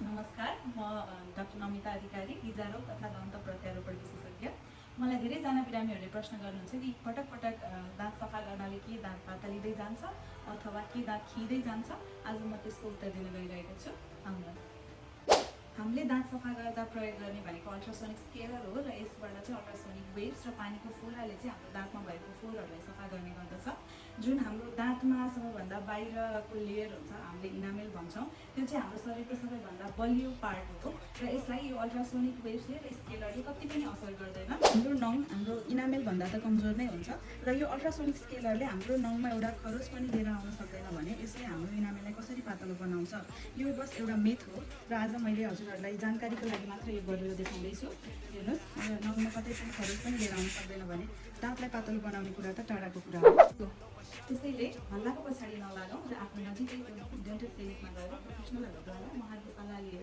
नमस्कार, म डाक्टर नमिता अधिकारी, हृदयरोग तथा दन्त प्रत्यारोपण विशेषज्ञ। मलाई धेरैजना बिरामीहरूले प्रश्न गर्नुहुन्छ कि पटक पटक दाँत सफा गर्नाले के दाँत पातलिँदै जान्छ अथवा के दाँत खिँदै जान्छ। आज म त्यसको उत्तर दिन गइरहेको छु। हामीले दाँत सफा गर्दा प्रयोग गर्ने भनेको अल्ट्रासोनिक स्केलर हो र यसबाट चाहिँ अल्ट्रासोनिक वेव्स र पानीको फोहराले चाहिँ हाम्रो दाँतमा भएको फोहोरहरूलाई सफा गर्ने गर्दछ। जुन हाम्रो दाँतमा सबैभन्दा बाहिरको लेयर हुन्छ, हामीले इनामेल भन्छौँ, त्यो चाहिँ हाम्रो शरीरको सबैभन्दा बलियो पार्ट हो र यसलाई यो अल्ट्रासोनिक वेव्सले र स्केलरले कति पनि असर गर्दैन। हाम्रो नङ हाम्रो इनामेलभन्दा त कमजोर नै हुन्छ र यो अल्ट्रासोनिक स्केलरले हाम्रो नङमा एउटा खरोच पनि लिएर आउन सक्दैन भने यसले हाम्रो इनामेललाई कसरी पातलो बनाउँछ, यो बस एउटा मिथ हो र आज मैले हजुरहरूलाई जानकारीको लागि मात्र यो गरेर देखाउँदैछु। हेर्नुहोस्, नङमा कतै पनि खरोच पनि लिएर आउन सक्दैन भने दाँतलाई पातलो बनाउने कुरा त टाढाको कुरा हो। त्यसैले हल्लाको पछाडि नलागौँ र आफ्नो नजिकैको डेन्टल क्लिनिकमा गएर प्रोफेसनलहरूको द्वारा उहाँहरूको सल्लाह लिएर